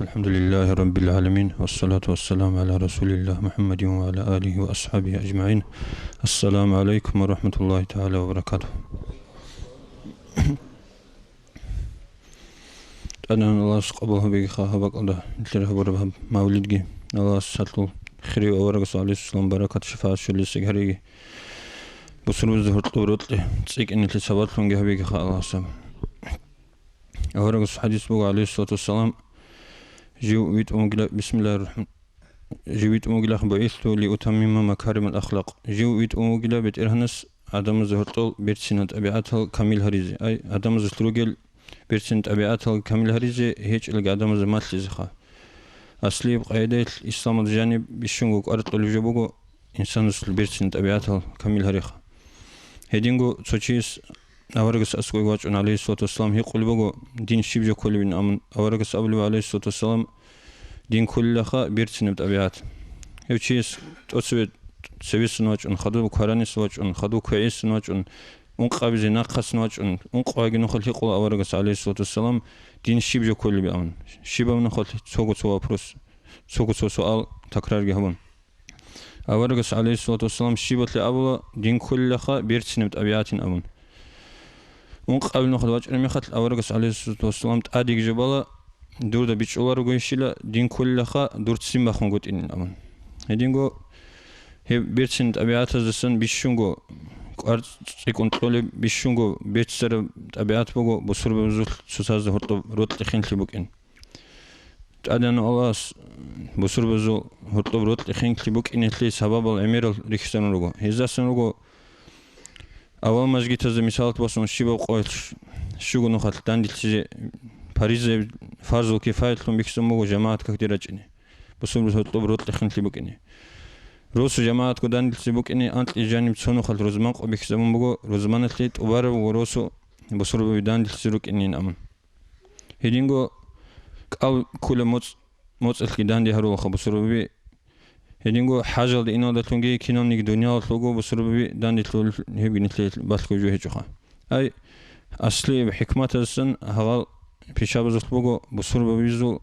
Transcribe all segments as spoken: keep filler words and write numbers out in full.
الحمد لله رب العالمين، والصلاة والسلام على رسول الله محمد وعلى آله وأصحابه أجمعين. السلام عليكم ورحمة الله تعالى وبركاته. ТӀадегӀан Аллагьас къабул гьабеги хабакъалда нилъер гьабураб гьаб мавлидги. Аллагьас гьалъул хирив аварагас гӀалайгьиссалам баракат шафагӀат щолесеги гьареги. Бусурбазе гьоркьоб рокьи цӀикӀкӀинилъи сабаблъунги гьабеги ха Аллагьас. Аварагас хадис буго, гӀалайгьиссалату вассалам, жив витӀун вугила, бисмиллагьир рахӀман, жив витӀун вугилахъ бугӀисту лиутаммима макаримал ахлакъ. Жив витӀун вугила БетӀергьанас гӀадамазе гьоркьоб берцинал тӀабигӀатал камил гьаризе, ай, гӀадамазулъ ругел берцинал тӀабигӀатал камил гьаризе, гьечӀелги гӀадамазе малъизеха. Аслияб къагӀидаялъ исламалда жаниб бищунго кӀвар кьолеб жо буго инсанасул берцинал тӀабигӀатал камил гьариха. Гьединго цо чияс аварагас аскӀове вачӀун, гӀалайгьиссалату вассалам, гьикъулеб буго, дин щиб жо кколебин абун. Аварагас абулеб, гӀалайгьиссалату вассалам, дин кколилаха берцинаб тӀабигӀат. Гьев чияс тӀоцебе цевесан вачӀун, хадуб кваранис вачӀун, хадуб квегӀесан вачӀун, ункъабизе нахъасан вачӀун, ункъ ваги нухалъ гьикъула аварагас, гӀалайгьиссалату вассалам, дин щиб жо кколебин абун. Щибаб нухалъ цого цо вопрос, цого цо суал такрарги гьабун. Аварагас, гӀалайгьиссалату вассалам, щибалъе абула, дин кколилаха берцинаб тӀабигӀатин абун. Ункъабил нухалъ вачӀараб мехалъ аварагас, гӀалайгьиссалату вассалам, тӀадеги жо бала, дурда бичӀчӀуларого гьищила, дин кколилаха дур ццин бахунгутӀинин абун. Гьединго гьеб берцин тӀабигӀатаздасан бищунго кӀвар цӀикӀкӀун кьолеб, бищунго беццараб тӀабигӀат буго бусурбабазулъ цоцазда гьоркьоб рокьи хинлъи букӀин. ТӀадегӀан Аллагьас бусурбабазул гьоркьоб рокьи хинлъи букӀинелъе сабабал гӀемерал рихьизарун руго. Гьездасан руго авал мажгитазда, мисалалъ босун, щибаб къоялъ щуго нухалъ данделъизе, паризаяб, фарзул кифаялъун бихьизабун буго жамагӀат какде рачӀине, бусурбабазул гьоркьоб рокьи хинлъи букӀине. Росу жамагӀатго данделъизе букӀине, анкьи жаниб цо нухалъ рузман къо бихьизабун буго, рузманалъе тӀубараб ва росу бусурбаби данделъизе рукӀинин абун. Гьединго кӀал ккула моцӀ-, моцӀалъги данде гьарулаха бусурбаби. Гьединго хӀажалде иналдалъунги киналниги дуниялалъулго бусурбаби данделъул гьебги нилъее балъго жо гьечӀоха. Ай, аслияб хӀикматаздасан гьагъал пишабазулъ буго бусурбабизул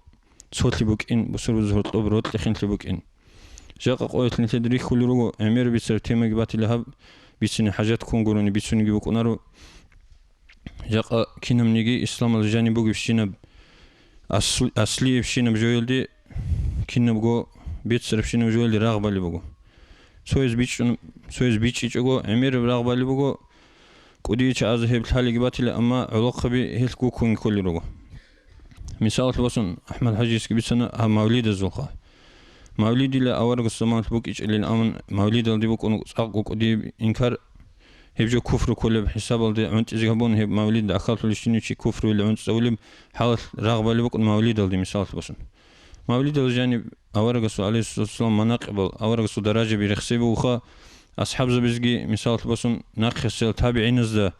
цолъи букӀин, бусурбабазул гьоркьоб рокьи хинлъи букӀин. Жакъа къоялъ нилъеда рихьулел руго, гӀемер бицараб темаги батила гьаб, бицине хӀажат ккун гурони бицунеги букӀунаро. Жакъа кинабниги исламалда жаниб бугебщинаб, асл-, аслиябщинаб жоялде, кинабго беццарабщинаб жоялде рагъ балеб буго. Цояз бичӀчӀун-, цояз бичӀчӀичӀого гӀемераб рагъ балеб буго, кӀудияй чагӀазе гьеб лъалиги батила, амма гӀолохъаби гьелъ гуккунги кколел руго. Мисалалъ босун, АхӀмад-хӀажиясги бицана гьаб мавлидазулха. Мавлидила аварагас заманалъ букӀичӀелин абун, мавлидалде букӀун цӀакъго кӀудияб инкар, гьеб жо куфру кколеб хӀисабалде гӀунтӀизеги гьабун, гьеб мавлид ахьаллъулищ чи куфруялъ гӀунтӀизавулеб хӀалалъ рагъ балеб букӀун мавлидалде, мисалалъ босун. Мавлидал жаниб аварагасул, гӀалайгьиссалату вассалам, манакъибал, аварагасул даражаби рехсей бугоха, асхӀабзабизги, мисалалъ босун, нахъисел табигӀиназда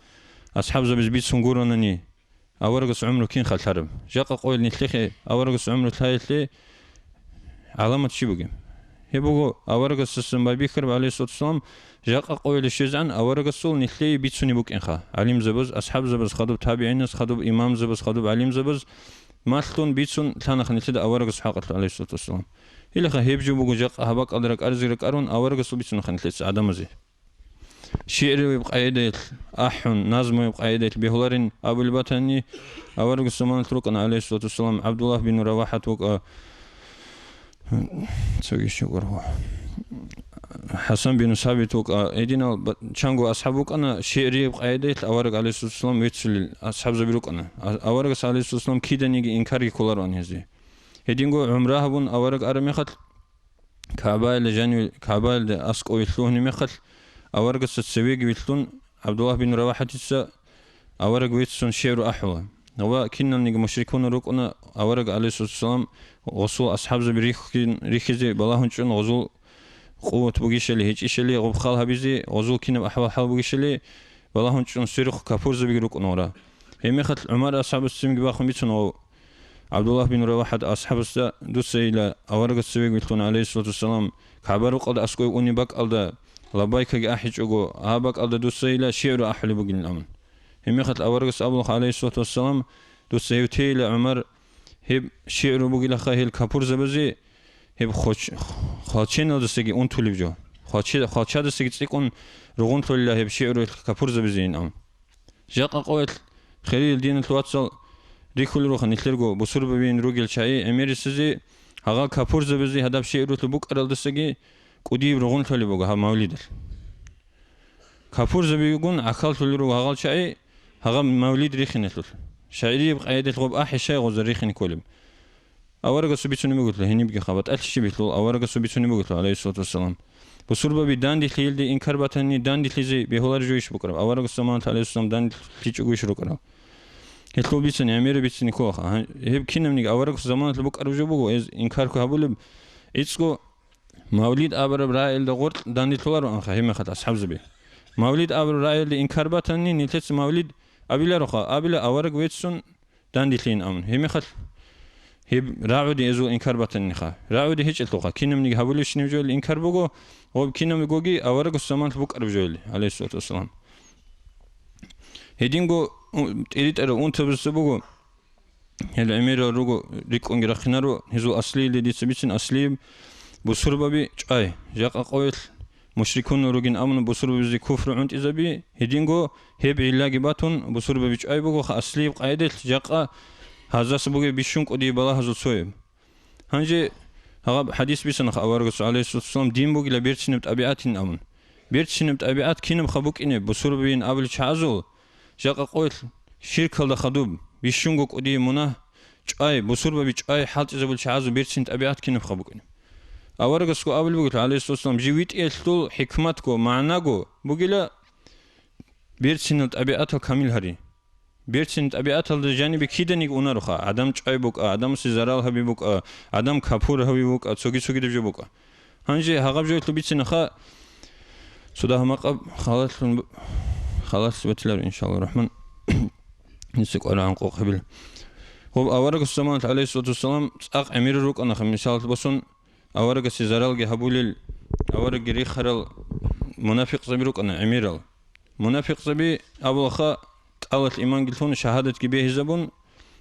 асхӀабзабиз бицун гуронани, аварагас гӀумру кин халлъараб? Жакъа къоялъ нилъехъе аварагас гӀумру лъаялъе гӀаламат щиб бугеб? Гьеб буго, аварагасдасан байбихьараб, гӀалайгьиссалату вассалам, жакъа къоялъ щвезегӀан аварагасул нилъее бицунеб букӀинха, гӀалимзабаз, асхӀабзабаз, хадуб табигӀиназ, хадуб имамзабаз, хадуб гӀалимзабаз малъун бицун лъанаха нилъеда аварагасул хӀакъалъулъ, гӀалайгьиссалату вассалам. Гьелаха гьеб жо буго жакъа гьаб бакӀалда ракӀаризе ракӀарун аварагасул бицунаха нилъеца гӀадамазе. ШигӀрияб къагӀидаялъ ахӀун, назмуяб къагӀидаялъ бегьуларин абулеб батани, аварагасул заманалъ рукӀана, гӀалайгьиссалату вассалам, ГӀабдуллагь бин РавахӀат вукӀа, цоги щугургьу, ХӀасан бин Сабит вукӀа, гьединал ба-, чанго асхӀаб вукӀана, шигӀрияб къагӀидаялъ авараг, гӀалайгьиссалату вассалам, веццулел асхӀабзаби рукӀана. А-, аварагас, гӀалайгьиссалату вассалам, киданиги инкарги кколароан гьезие. Гьединго гӀумра гьабун авараг араб мехалъ, КагӀбаялда жанив-, КагӀбаялда аскӀове лъугьунеб мехалъ, аварагасда цевеги вилълъун, ГӀабдуллагь бин РавахӀатица авараг веццун шигӀру ахӀула. Ва киналниги мушрикунал рукӀуна авараг, гӀалайгьиссалату вассалам, гъосул асхӀабзаби рихьин-, рихьизе балагьун чӀун, гъозул къуват бугищали, гьечӀищали, гъуб хал гьабизе, гъозул кинаб ахӀвал-хӀал бугищали балагьун чӀун, сверухъ капурзабиги рукӀуна гъора. Гьеб мехалъ ГӀумар асхӀабас цинги бахун бицун гъов. ГӀабдуллагь бин РавахӀат асхӀабасда: «Дуцайила аварагас цевеги вилълъун, гӀалайгьиссалату вассалам, КагӀба рукъалда аскӀове унеб бакӀалда лаббайкаги ахӀичӀого, гьаб бакӀалда дуцайила шигӀру ахӀулеб бугилан», – абун. Гьеб мехалъ аварагас абулаха, гӀалайгьиссалату вассалам: «Дуца гьев тейила, ГӀумар, Гьеб шигӀру бугилаха гьел капурзабазе, гьеб хоч-, хвалченалдасаги унтулеб жо. Хвалче-, хвалчадасаги цӀикӀкӀун ругъунлъулила гьеб шигӀру гьел капурзабазейин ам. Жакъа къоялъ, хириял диналъул вацал, рихьулел руха нилъерго бусурбабийин ругел чагӀи гӀемерисезе, гьагъал капурзабазе гьадаб шигӀрулъул букӀаралдасаги кӀудияб ругъунлъулеб буго гьаб мавлидалъ. Капурзабигун гӀахьаллъулел руго гьагъал чагӀи гьагъаб мавлид рихиналъулъ. ШагӀирияб къайдалъ гъоб ахӀи щай гъоза рихине кколеб? Аварагасул бицунеб бугелъул гьенибги хабатӀалъи щиб гьелъул аварагасул бицунеб бугелъул, гӀалайгьиссалату вассалам. Бусурбаби данделъи гьелде инкар батани, данделъизе бегьулареб жо иш букӀараб? Аварагасул заманалъ, гӀалайгьиссалам, данделъичӀого иш рукӀарал? Гьелъул бицани, гӀемераб бицани кколаха. Гьа-, гьеб кинабниги аварагасул заманалъ букӀараб жо буго, гьез инкарго гьабулеб. ИцӀго мавлид абураб рагӀиялда гъоркь данделъулароанха гьебмехалъ асхӀабзаби. Мавлид абураб рагӀиялде инкар батани, нилъеца мавлид абилароха, абила авараг веццун данделъейин абун. Гьебмехалъ гьеб рагӀуде гьезул инкар батаниха. РагӀуде гьечӀелъулха, кинабниги гьабулебщинаб жоялъе инкар буго, гъоб кинабгоги аварагасул заманалъ букӀараб жоялъе, гӀалайгьиссалату вассалам. Гьединго у-, тӀиритӀараб унтабазда буго, гьел гӀемерал руго, рикӀкӀунги рахъинаро, гьезул аслиялде дица бицин аслияб бусурбаби чӀвай. Жакъа къоялъ мушрикунал ругин абуна бусурбабизе куфру гӀунтӀизаби, гьединго гьеб гӀиллаги батун, бусурбаби чӀвай бугоха аслияб къайдалъ жакъа гьаздаса бугеб бищун кӀудияб балагьазул цояб. Гьанже гьаб хӀадис бицанаха аварагас, гӀалайгьиссалату вассалам, дин бугила берцинаб тӀабигӀатин абун. Берцинаб тӀабигӀат кинабха букӀинеб бусурбабийин абулел чагӀазул, жакъа къоялъ ширкалда хадуб, бищунго кӀудияб мунагь чӀвай, бусурбаби чӀвай хӀалтӀизабулел чагӀазул берцин тӀабигӀат кинабха букӀинеб? Аварагасго абулеб бугелъул, гӀалайгьиссалату вассалам, жив витӀиялъул хӀикматго, магӀнаго бугила берцинал тӀабигӀатал камил гьари. Берцин тӀабигӀаталда жанибе киданиги унароха, гӀадан чӀвай букӀа, гӀадамасе зарал гьаби букӀа, гӀадан капур гьави букӀа, цоги-цогидаб жо букӀа. Гьанже гьагъаб жоялъул бицинаха, цо дагьа-макъаб халалъун бу-, халалъ батилар, иншалла рахман. Гьесие кӀварагӀан къокъ гьабила. Гъоб аварагас заманалъ, гӀалайгьиссалату вассалам, цӀакъ гӀемерал рукӀанаха, мисалалъ босун, аварагасе заралги гьабулел, аварагги рихарал мунафикъзаби рукӀана гӀемерал. Мунафикъзаби абулаха, кӀалалъ иманги лъун, шагьадатги бегьизабун,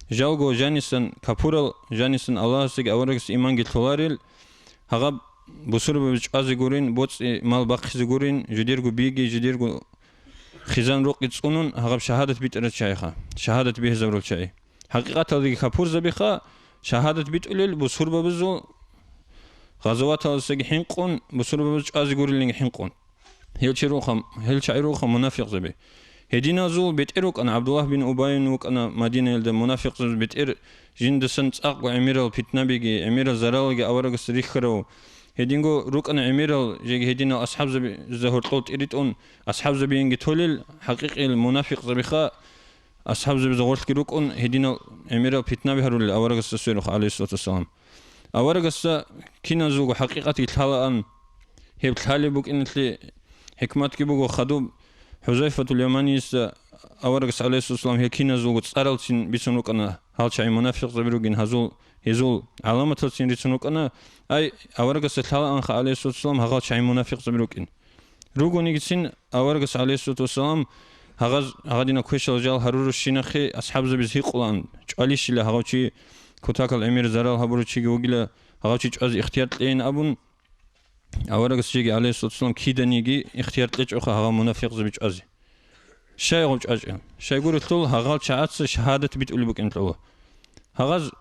жалго жанисан капурал, жанисан Аллагьасдаги аварагасда иманги лъоларел, гьагъаб бусурбабиз чӀвазе гурин, боцӀи-мал бахъизе гурин, жидерго биги, жидерго хъизан-рокъи цӀунун, гьагъаб шагьадат битӀарал чагӀиха, шагьадат бегьизабурал чагӀи. ХӀакъикъаталдаги капурзабиха, шагьадат битӀулел бусурбабазул гъазаваталдасаги хӀинкъун, бусурбабаз чӀвазе гурилинги хӀинкъун. Гьел чи руха, гьел чагӀи руха мунафикъзаби. Гьединазул бетӀер рукӀана, ГӀабдуллагь бин Убайин вукӀана Мадинаялда мунафикъзабаз бетӀер, жиндасан цӀакъго гӀемерал питнабиги, гӀемерал заралги аварагас рихьарав. Гьединго рукӀана гӀемерал жеги гьединал асхӀабзабизда гьоркьол тӀиритӀун, асхӀабзабиинги толел, хӀакъикъил мунафикъзабиха, асхӀабзабизда гъорлъги рукӀун, гьединал гӀемерал питнаби гьарулел аварагасда сверухъ, гӀалайгьиссалату вассалам. Аварагасда киназулго хӀакъикъатги лъалаан, гьеб лъалеб букӀиналъе хӀикматги буго хадуб. ХӀузайфатул Яманиясда аварагас, гӀалайгьиссалату вассалам, гьел киназулго цӀаралцин бицун рукӀана, гьал чагӀи мунафикъзаби ругин, гьазул, гьезул гӀаламаталцин рицун рукӀана. Ай, аварагасда лъалаанха, гӀалайгьиссалату вассалам, гьагъал чагӀи мунафикъзаби рукӀин. Ругонигицин аварагас, гӀалайгьиссалату вассалам, гьагъаз-, гьагъадинаб квешал жал гьарурущинахъе асхӀабзабиз гьикъулаан, чӀвалищила гьагъав чи, кутакал гӀемер зарал гьабурав чиги вугила, гьагъав чи чӀвазе ихтияр кьейин абун, аварагас жеги, гӀалайгьиссалату вассалам, киданиги ихтияр кьечӀоха гьагъав мунафикъзаби чӀвазе. Щай гъов чӀвачӀел? Щайгурелъул гьагъал чагӀаца шагьадат битӀулеб букӀин лъугьа. Гьагъаз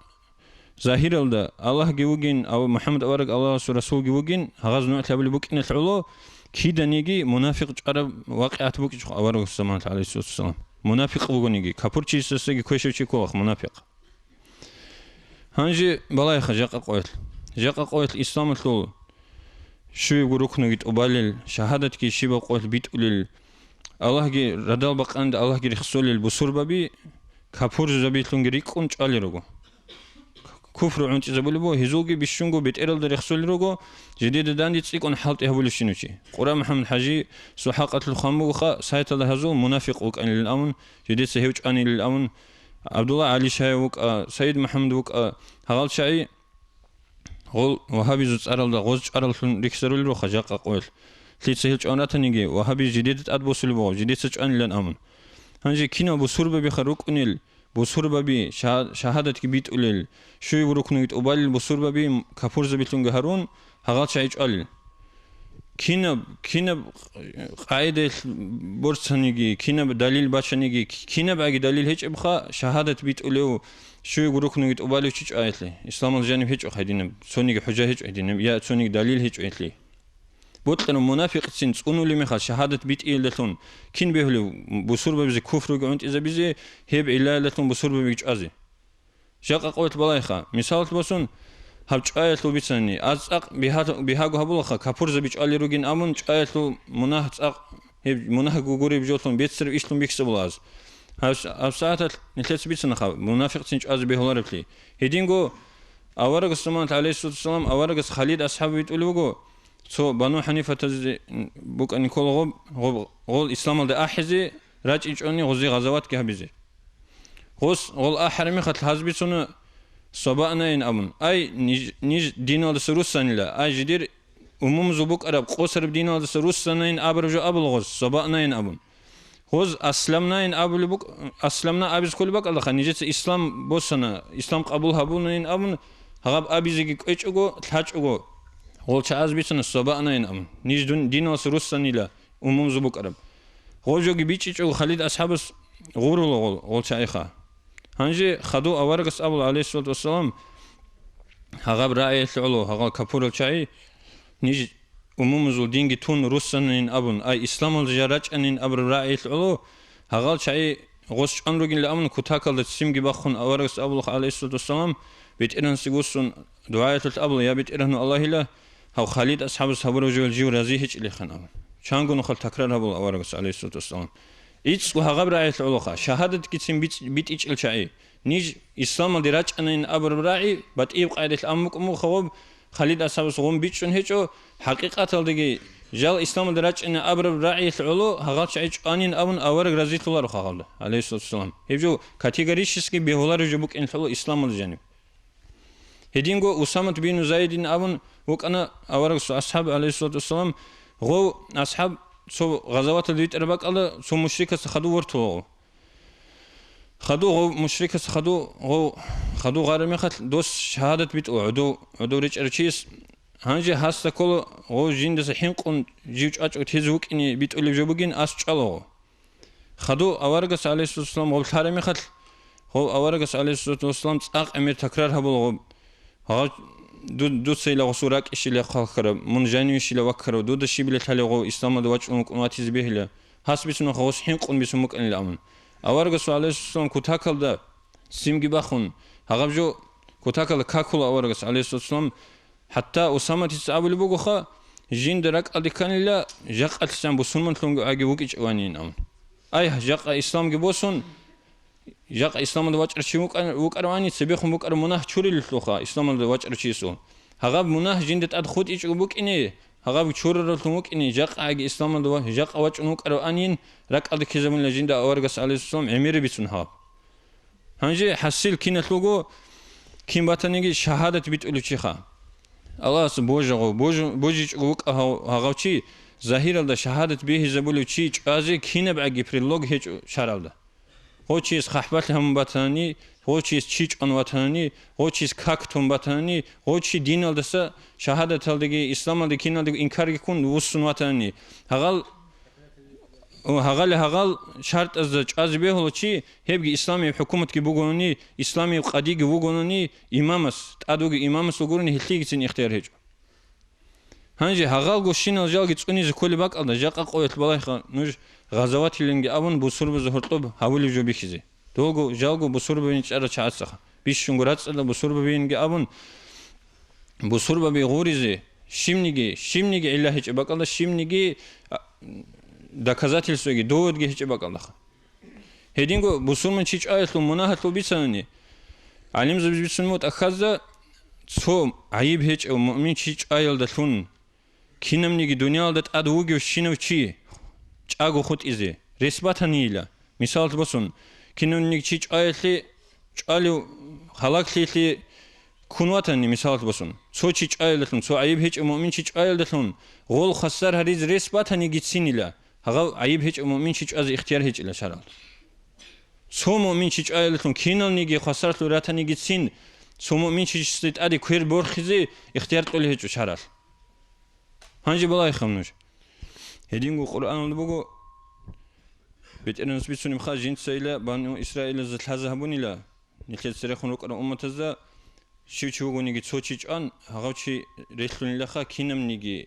загьиралда Аллагьги вугин, ав-, МухӀаммад авараг Аллагьасул расулги вугин, гьагъаз нугӀлъи абулеб букӀиналъ гӀоло, киданиги мунафикъ чӀвараб вакъигӀат букӀичӀо аварагасул заманалъ, гӀалайгьиссалату вассалам. Мунафикъ вугониги, капурчиясдасаги квешав чи кколах мунафикъ. Гьанже балайха жакъа къоялъ. Жакъа къоялъ исламалъул щуябго рукнуги тӀубалел, шагьадатги щибаб къоялъ битӀулел, Аллагьги радал бакъанде Аллагьги рехсолел бусурбаби капурзабилъунги рикӀкӀун чӀвалел руго. Куфру гӀунтӀизабулеб буго, гьезулги бищунго бетӀералда рехсолел руго, жидеда данде цӀикӀкӀун хӀалтӀи гьабулевщинав чи. Къура МухӀаммад-хӀажи, Сухьакъалъул хъван бугоха, сайталда гьазул мунафикъ вукӀанилан абун, жидеца гьев чӀванилан абун, ГӀабдулла ГӀалишаев вукӀа, Саид МухӀаммад вукӀа, гьагъал чагӀи гъол вагьабизул цӀаралда гъоз чӀвараллъун рихьизарулел руха жакъа къоялъ. Лъица гьел чӀван ратаниги, вагьабиз жидеда тӀад босулеб буго, жидеца чӀванилан абун. Гьанже кинал бусурбабиха рукӀунел, бусурбаби, ша-, шагьадатги битӀулел, щуяб рукнуги тӀубалел бусурбаби капурзабилъунги гьарун, гьагъал чагӀи чӀвалел. Кинаб, кинаб къагӀидаялъ борцаниги, кинаб далил бачаниги, кинаб гӀаги далил гьечӀебха, шагьадат битӀулев, щуяб рукнуги тӀубалев чи чӀваялъе, исламалда жаниб гьечӀо гьадинаб, цониги хӀужа гьечӀо гьадинаб, я цониги далил гьечӀо гьелъие. Бокьарав мунафикъцин цӀунулеб мехалъ шагьадат битӀиялдалъун кин бегьулев бусурбабизе куфруги гӀунтӀизабизе, гьеб гӀиллаялдалъун бусурбабиги чӀвазе? Жакъа къоялъ балайха. Мисалалъ босун, гьаб чӀваялъул бицани, аз цӀакъ бигьа-, бигьаго гьабулаха, капурзаби чӀвали ругин абун, чӀваялъул мунагь цӀакъ, гьеб мунагьго гуреб жолъун беццараб ишлъун бихьизабула аз. Гьаб-, гьабсагӀаталъ нилъеца бицанаха, мунафикъцин чӀвазе бегьуларевлъи. Гьединго аварагас заманалъ, гӀалейхиссалату вассалам, аварагас Халид асхӀаб витӀулев вуго, цо Бану ХӀанифатазе букӀани ккола гъоб, гъоб, гъол исламалде ахӀизе, рачӀичӀони гъозе гъазаватги гьабизе. Гъос гъол ахӀараб мехалъ гьаз бицуна, «Сабаънаин», абун. Ай, ниж, ниж диналдаса руссанила, ай, жидер умумузул букӀараб къосараб диналдаса руссанин абураб жо абула гъоз, «Сабаънаин», абун. Гъоз «Асламнаин» абулеб бук-, «Асламна» абизе кколеб бакӀалдаха, нижеца ислам босана, ислам къабул гьабунаин абун, гьаб абизеги кӀвечӀого, лъачӀого, гъол чагӀаз бицана, «Сабаънаин», абун. Ниж дун-, диналдаса руссанила, умумузул букӀараб. Гъол жоги бичӀчӀичӀого Халид асхӀабас гъурула гъол, гъол чагӀиха. Гьанже хадув аварагас абула, гӀалейхиссалату вассалам, гьагъаб рагӀиялъе гӀоло, гьагъал капурал чагӀи, ниж умумузул динги тун руссанин абун, ай, исламалда жа рачӀанин абураб рагӀиялъе гӀоло, гьагъал чагӀи гъос чӀван ругинилан абун, кутакалда ццинги бахъун аварагас абула, гӀалейхиссалату вассалам, БетӀергьанасеги вуссун, дугӀаялъулъ абула, я БетӀергьан Аллагьила, гьав Халид асхӀабас гьабурав жо жив рази гьечӀилихъан абун. Чанго нухалъ такрар гьабула аварагас, гӀалейхиссалату вассалам. ИцӀго гьагъаб рагӀиялъе гӀолоха, шагьадатгицин биц-, битӀичӀел чагӀи. Ниж исламалде рачӀанин абураб рагӀи, батӀияб къагӀидалъ ан букӀун буго гъоб, Халид асхӀабас гъун бичӀчӀун гьечӀо, хӀакъикъаталдаги жал исламалде рачӀанин абураб рагӀиялъе гӀоло гьагъал чагӀи чӀванин абун авараг разилъуларо гьагъалда, гӀалейхиссалату вассалам. Гьеб жо категорически бегьулареб жо букӀин лъугьула исламалда жаниб. Гьединго Усамат бину Зайдин абун вукӀана аварагасул асхӀаб, гӀалейхиссалату вассалам, гъов асхӀаб цо гъазаваталде витӀараб бакӀалда цо мушрикасда хадув вортулаго. Хадув гъов мушрикас хадув, гъов хадув гъараб мехалъ дос шагьадат битӀула гӀодов, гӀодов речӀарав чияс. Гьанже гьасда ккола гъов жиндаса хӀинкъун жив чӀвачӀого тезе вукӀине битӀулеб жо бугин ас чӀвалаго. Хадув аварагас, гӀалейхиссалату вассалам, гъоб лъараб мехалъ, гъов аварагас, гӀалейхиссалату вассалам, цӀакъ гӀемер такрар гьабула гъоб. Гьав ду-, дуцайила гъосул ракӀищила хъалхьараб, мун жанивищила ваккарав, дуда щибила лъалев гъов исламалда вачӀун вукӀун ватизе бегьила, гьас бицунаха гъос хӀинкъун бицун букӀанила абун. Аварагасул, гӀалейхиссалам, кутакалда ццинги бахун, гьагъаб жо кутакалда какула аварагас, гӀалейхиссалам, ХӀатта Усаматица абулеб бугоха, жинда ракӀалде кканила, жакъалъсан бусурманлъунги аги вукӀичӀеванин абун. Ай, жакъа исламги босун, жакъа исламалда вачӀарав чи вукӀа-, вукӀаравани, цебехун букӀараб мунагь чурилелъулха исламалда вачӀарав чиясул. Гьагъаб мунагь жинда тӀад хутӀичӀого букӀине, гьагъаб чурараллъун вукӀине, жакъа аги исламалда ва-, жакъа вачӀун вукӀараванин, ракӀалде ккезабунила жинда аварагас, гӀалейхиссалам, гӀемераб бицун гьаб. Гьанже хӀасил киналъулго кин батаниги шагьадат битӀулев чиха. Аллагьас божагъав, божу-, божичӀого вукӀа гьав-, гьагъав чи, загьиралда шагьадат бегьизабулев чи чӀвазе кинаб гӀаги предлог гьечӀо шаралда. Гъов чияс хъахӀбалъи гьабун батани, гъов чияс чи чӀван ватани, гъов чияс как тун батани, гъов чи диналдаса, шагьадаталдаги, исламалда киналдаго инкарги ккун вуссун ватани, гьагъал О, гьагъали-гьагъал шартӀазда чӀвазе бегьула чи, гьебги исламияб хӀукуматги бугони, исламияб къадиги вугони, имамас, тӀад вугев имамас вугони, гьелъигицин ихтияр гьечӀо. Гьанже гьагъалго щинал жалги цӀунизе кколеб бакӀалда, жакъа къоялъ балайха нуж гъазаватилинги абун бусурбазе гьоркьоб гьабулеб жо бихьизе. Долго жалго бусурбабин чӀарал чагӀацаха. Бищунго рацӀцӀадал бусурбабинги абун, бусурбаби гъуризе, щибниги, щибниги гӀилла гьечӀеб бакӀалда, щибниги, а, доказательствоги, доводги гьечӀеб бакӀалдаха. Гьединго бусурман чи чӀваялъул мунагьалъул бицанани, гӀалимзабиз бицун мутӀахьазда цо гӀайиб гьечӀев муъмин чи чӀваялдалъун, кинабниги дуниялалда тӀад вугевщинав чи чӀаго хутӀизе рес батанийила. Мисалалъ босун, кинабниги чи чӀваялъе, чӀвалев гьалаглъиялъе ккун ватани, мисалалъ босун, цо чи чӀваялдалъун, цо гӀайиб гьечӀев муъмин чи чӀваялдалъун, гъол хвасар гьаризе рес батанигицинила, гьагъав гӀайиб гьечӀев муъмин чи чӀвазе ихтияр гьечӀила шаргӀалда. Цо муъминчи чӀваялдалъун киналниги хвасарлъун ратанигицин, цо муъминчиясде тӀаде квер борхизе ихтияр кьолеб гьечӀо шаргӀалъ. Гьанже балагьеха нуж. Гьединго Къуръаналда буго, БетӀергьанас бицунебха, жинцайила Бану Исраилазда лъазе гьабунила, нилъер церехун рукӀарал умматазда щив чи вугониги цо чи чӀван, гьагъав чи релълъунилаха кинабниги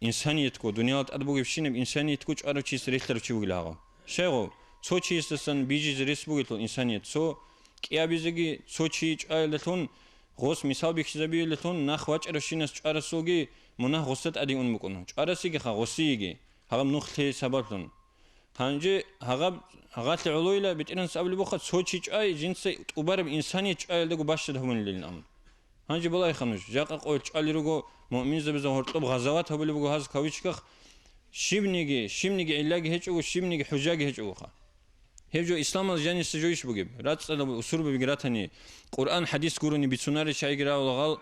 инсаниятго, дуниялалда тӀад бугебщинаб инсаниятго чӀварав чияс релълъарав чи вугила гьагъав. Щайгъав? Цо чиясдасан бижизе рес бугелъул инсаният, цо кӀиабизеги, цо чи чӀваялдалъун, гъос мисал бихьизабиялдалъун, нах вачӀаравщинас чӀварасулги мунагь гъосда тӀаде ун букӀуна. ЧӀварасигиха гъосиеги, гьагъаб нух лъей сабаблъун. Гьанже гьагъаб, гьагъалъе гӀолойила БетӀергьанас абулеб буха, цо чи чӀвай, жинца тӀубараб инсаният чӀваялдаго бащад гьабунилилан абун. Гьанже балагьеха нуж, жакъа къоялъ чӀвалел руго муъминзабазда гьоркьоб гъазават гьабулеб буго гьаз кавычках, щибниги, щибниги гӀиллаги гьечӀого, щибниги хӀужаги гьечӀогоха. Гьеб жо исламалъ жаниса жойищ бугеб? РацӀцӀадаб усурбабиги ратани, Къуръан-хӀадис гурони бицунарищ гьайги рагӀулагъал,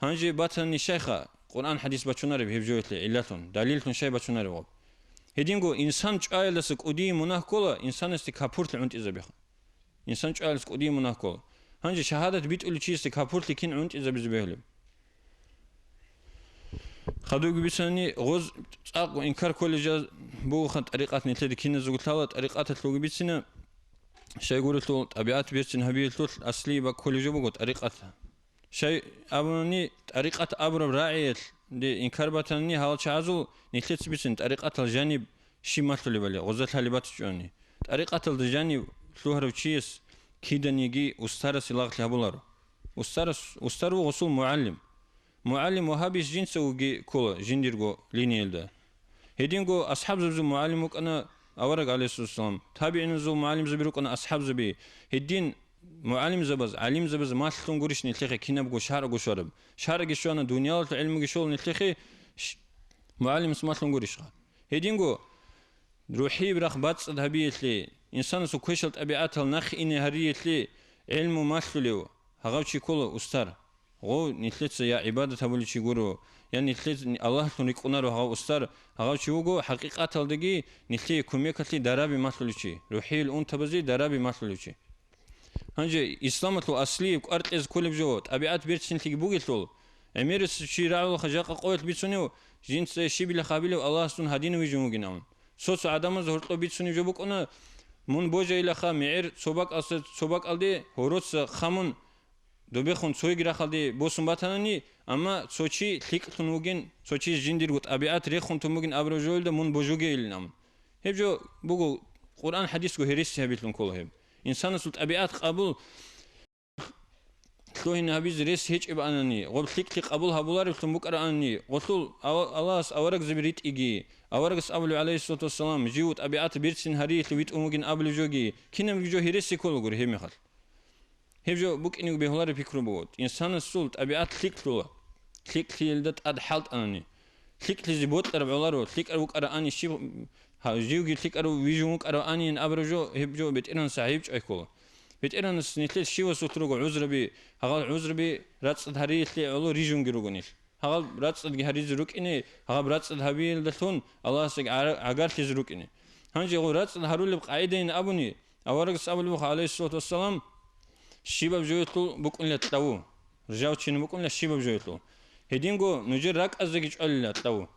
гьанже батани щайха Къуръан-хӀадис бачунареб гьеб жоялъе гӀиллалъун, далиллъун щай бачунареб гъаб? Гьединго инсан чӀваялдаса кӀудияб мунагь ккола инсанасде капурлъи гӀунтӀизабиха. Инсан чӀваялдаса кӀудияб мунагь ккола. Гьанже шагьадат битӀулев чиясде капурлъи кин гӀунтӀизабизе бегьулеб? Хадубги бицани, гъоз цӀакъго инкар кколел жал бугоха тӀарикъат, нилъеда киназего лъала тӀарикъаталъулги бицина, щайгурелъул тӀабигӀат берцин гьабиялъулъ аслияб бакӀ кколеб жо буго тӀарикъат. Щай абунани, тӀарикъат абураб рагӀиялъе инкар батани, гьал чагӀазул нилъеца бицин тӀарикъатал жаниб щиб малъулебали, гъоза лъалеб батичӀони. ТӀарикъаталда жанив лъугьарав чияс киданиги устарасе лагълъи гьабуларо. Устарас, устар вуго гъосул мугӀалим. МугӀалим вагьабиз жинцавоги ккола жиндирго линиялда. Гьединго асхӀабзабазул мугӀалим вукӀана авараг, гӀалайгьиссалам, табигӀиназул мугӀалимзаби рукӀана асхӀабзаби. Гьедин мугӀалимзабаз, гӀалимзабаз малъун гурищ нилъехъе кинабго шаргӀго щвараб? ШаргӀги щвана, дуниялалъул гӀилмуги щола нилъехъе, ш-, мугӀалимас малъун гурищха? Гьединго, рухӀияб рахъ бацӀцӀад гьабиялъе, инсанасул квешал тӀабигӀатал нахъе ине гьариялъе гӀилму малъулев гьагъав чи ккола устар. Гъов нилъеца я гӀибадат гьабулев чи гуро, я нилъеца Аллагьлъун рикӀкӀунаро гьагъав устар, гьагъав чи вуго хӀакъикъаталдаги нилъее кумекалъе дараби малъулев чи, рухӀиял унтабазе дараби малъулев чи. Гьанже исламалъул аслияб кӀвар кьезе кколеб жо, тӀабигӀат берцинлъиги бугелъул, гӀемерисев чи рагӀулаха жакъа къоялъ бицунев, жинца щибила гьабилев Аллагьасдун гьадинав вижун вугин абун. Цо-цо гӀадамазда гьоркьоб бицунеб жо букӀуна, мун божайилаха мегӀер цо бакӀалса цо бакӀалде, гьороца хъамун, добехун цойги рахъалде босун батанани, амма цо чи лъикӀлъун вугин, цо чи жиндирго тӀабигӀат рехун тун бугин абураб жоялда мун божуге илин абун. Гьеб жо буго Къуръан-хӀадисго гьереси гьабилъун ккола гьеб. Инсанасул тӀабигӀат къабул лъугьине гьабизе рес гьечӀеб анани, гъоб лъикӀлъи къабул гьабулареблъун букӀараанани, гъолъул Алла-, Аллагьас аварагзаби ритӀиги, аварагас абулев, гӀалайгьиссалату вассалам, жив тӀабигӀат берцин гьариялъе витӀун вугин абулев жоги, кинабги жо гьереси кколагури гьеб мехалъ. Гьеб жо букӀинего бегьулареб пикру буго. Инсанасул тӀабигӀат лъикӀлъула. ЛъикӀлъиялда тӀад хӀалтӀанани. ЛъикӀлъизе бокьараб гӀоларо, лъикӀав вукӀараани щиб, гьав живги лъикӀав вижун вукӀараанин абураб жо, гьеб жо БетӀергьанас гӀайиб чӀвай ккола. БетӀергьанас нилъер щивасулъ руго гӀузраби, гьагъал гӀузраби рацӀцӀад гьариялъе гӀоло рижунги руго нилъ. Гьагъал рацӀцӀадги гьаризе рукӀине, гьагъаб рацӀцӀад гьабиялдалъун Аллагьасдаги гӀара-, гӀагарлъизе рукӀине. Гьанже гъо рацӀцӀад гьарулеб къагӀидайин абуни, аварагас абулеб буго, гӀалайгьиссалату вассалам, щибаб жоялъул букӀунила кьаву, ржавчина букӀунила щибаб жоялъул. Гьединго нужер ракӀаздаги чӀвалила кьаву.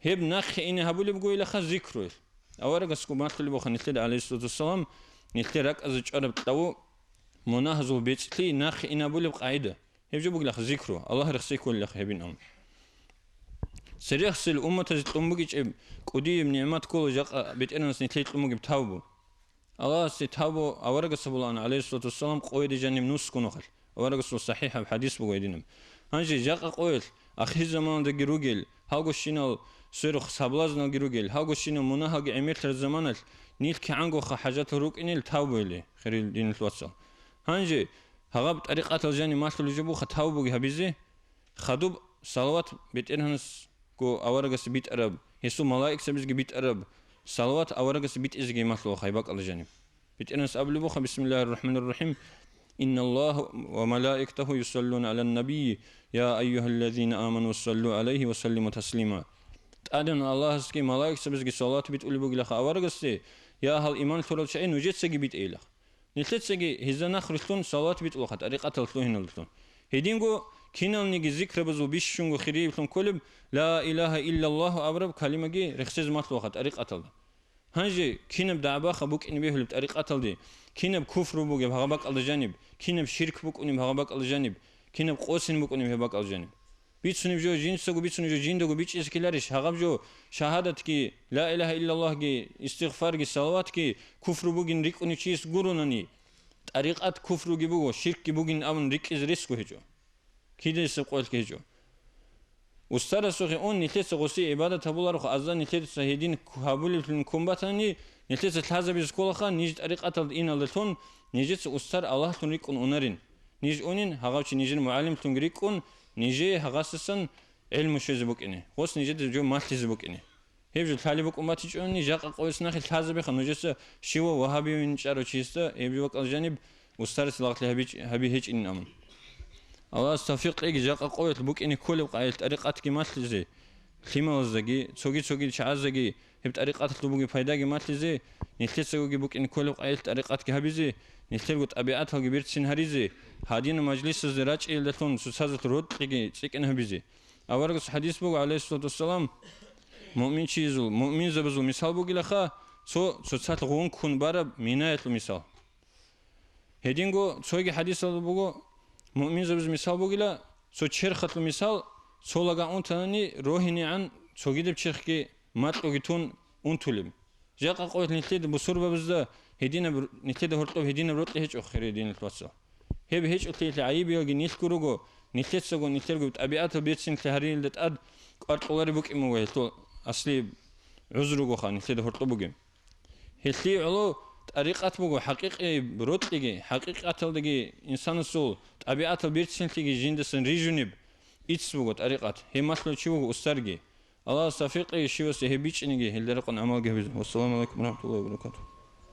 Гьеб нахъе ине гьабулеб бугоилаха зикруялъ. Аварагасго малъулеб буго нилъеда, гӀалайгьиссалату вассалам, нилъер ракӀазе чӀвараб кьаву, мунагьазул бецӀлъи нахъе ине гьабулеб къагӀида. Гьеб жо бугилаха зикру, Аллагь рехсей кколилаха гьебин абун. Церехсел умматазе кьун бугичӀеб кӀудияб нигӀмат ккола жакъа БетӀергьанас нилъее кьун бугеб тавбу. Аллагьасде тавбу аварагас гьабулаан, гӀалайгьиссалату вассалам, къоялде жаниб нусго нухалъ. Аварагасул сахӀихӀаб хӀадис буго гьединаб. Гьанже жакъа къоялъ, ахирзаманалдаги ругел, гьалгощинал сверухъ соблазналги ругел, гьалгощинал мунагьалги гӀемерлъараб заманалъ, нилъ кигӀангоха хӀажатал рукӀинел тавбуялде, хириял диналъул вацал. Гьанже гьагъаб тӀарикъатал жаниб малъулеб жо буха тавбуги гьабизе, хадуб салават БетӀергьанасго аварагасде битӀараб, гьесул малаикзабазги битӀараб, салават аварагасде битӀизеги малъула гьай бакӀалда жаниб. БетӀергьанас абулеб буха, бисмиллагьир рахӀманир рахӀим, «Инналлагьа ва малаикатагьу юсаллуна гӀалан набийи, я айюгьаллазина аману саллу гӀалайгьи ва саллиму таслима». ТӀадегӀан Аллагьасги малаикзабазги салават битӀулеб бугилаха аварагасде, Я гьал иман лъурал чагӀи, нужецаги битӀейилах. Нилъецаги гьезда нахърилълъун салават битӀулаха тӀарикъатал лъугьиналдалъун. Гьединго киналниги зикрабазул бищунго хириеблъун кколеб «Ла илагьа иллаллагьу» абураб калимаги рехсез малъулаха тӀарикъаталда. Гьанже кинаб дагӀбаха букӀине бегьулеб тӀарикъаталде, кинаб куфру бугеб гьагъаб бакӀалда жаниб, кинаб ширк букӀунеб гьагъаб бакӀалда жаниб, кинаб къосин букӀунеб гьеб бакӀалда жаниб. Бицунеб жо жинцаго, бицунеб жо жиндаго бичӀчӀизе ккеларищ? Гьагъаб жо шагьадатги, ла илагьа иллаллагьги, истигъфарги, салаватги куфру бугин рикӀкӀунев чияс гуронани, тӀарикъат куфруги буго, ширкги бугин абун рикӀкӀизе ресго гьечӀо. Кидайса къоялъги гьечӀо. Устарасухъе ун, нилъеца гъоси гӀибадат гьабуларо, азан нилъеца гьедин гьабулеблъун ккун батани, нилъеца лъазабизе кколаха, ниж тӀарикъаталда иналдалъун, нижеца устар Аллагьлъун рикӀкӀун унарин. Ниж унин, гьагъав чи нижер мугӀалимлъунги рикӀкӀун, нижее гьагъасдасан гӀелму щвезе букӀине, гъос нижеда жо малъизе букӀине. Гьеб жо лъалеб букӀун батичӀони, жакъа къоялъ нахъе лъазабиха нужеца щивав вагьабиявин чӀарав чиясда гьеб жо бакӀал жаниб устарас лагълъи гьабич-, гьаби гьечӀин амун. Аллагьас тавфикъ кьеги, жакъа къоялъ букӀине кколеб къайилъ тӀарикъатги малъизе, лъималаздаги, цоги-цоги чагӀаздаги гьеб тӀарикъаталъул бугеб пайдаги малъизе, нилъецагоги букӀине кколеб къайилъ тӀарикъатги гьабизе, нилъерго тӀабигӀаталги берцин гьаризе, гьадинаб мажлисазде рачӀиялдалъун цоцазул рокьиги цӀикӀкӀин гьабизе. Аварагас хадис буго, гӀалайгьиссалату вассалам, муъминчиязул, муъминзабазул мисал бугилаха, цо цоцалъ гъункун бараб минаялъул мисал. Гьединго цоги хадисалда буго, муъминзабазул мисал бугила, цо черхалъул мисал, цо лага унтанани рогьинегӀан цогидаб черхги макьуги тун унтулеб. Жакъа къоялъ нилъеда бусурбабазда гьединаб, нилъеда гьоркьоб гьединаб рокьи гьечӀо, хириял диналъул вацал. Гьеб гьечӀолъиялъе гӀайибиялги нилъго руго, нилъецаго нилъерго тӀабигӀатал берцинлъи гьариялда тӀад кӀвар кьолареб букӀин буго гьелъул аслияб гӀузру ругоха нилъеда гьоркьоб бугеб. Гьелъие гӀоло тӀарикъат буго хӀакъикъияб рокьиги, хӀакъикъаталдаги инсанасул тӀабигӀатал берцинлъиги жиндасан рижунеб ицц буго тӀарикъат, гьеб малъулев чи вуго устарги. Аллагьас тавфикъ кьеги щивасе гьеб бичӀчӀинеги, гьелда рекъон гӀамалги гьабизе. Вассаламу гӀалайкум ва рахӀматуллагьи ва баракатугь.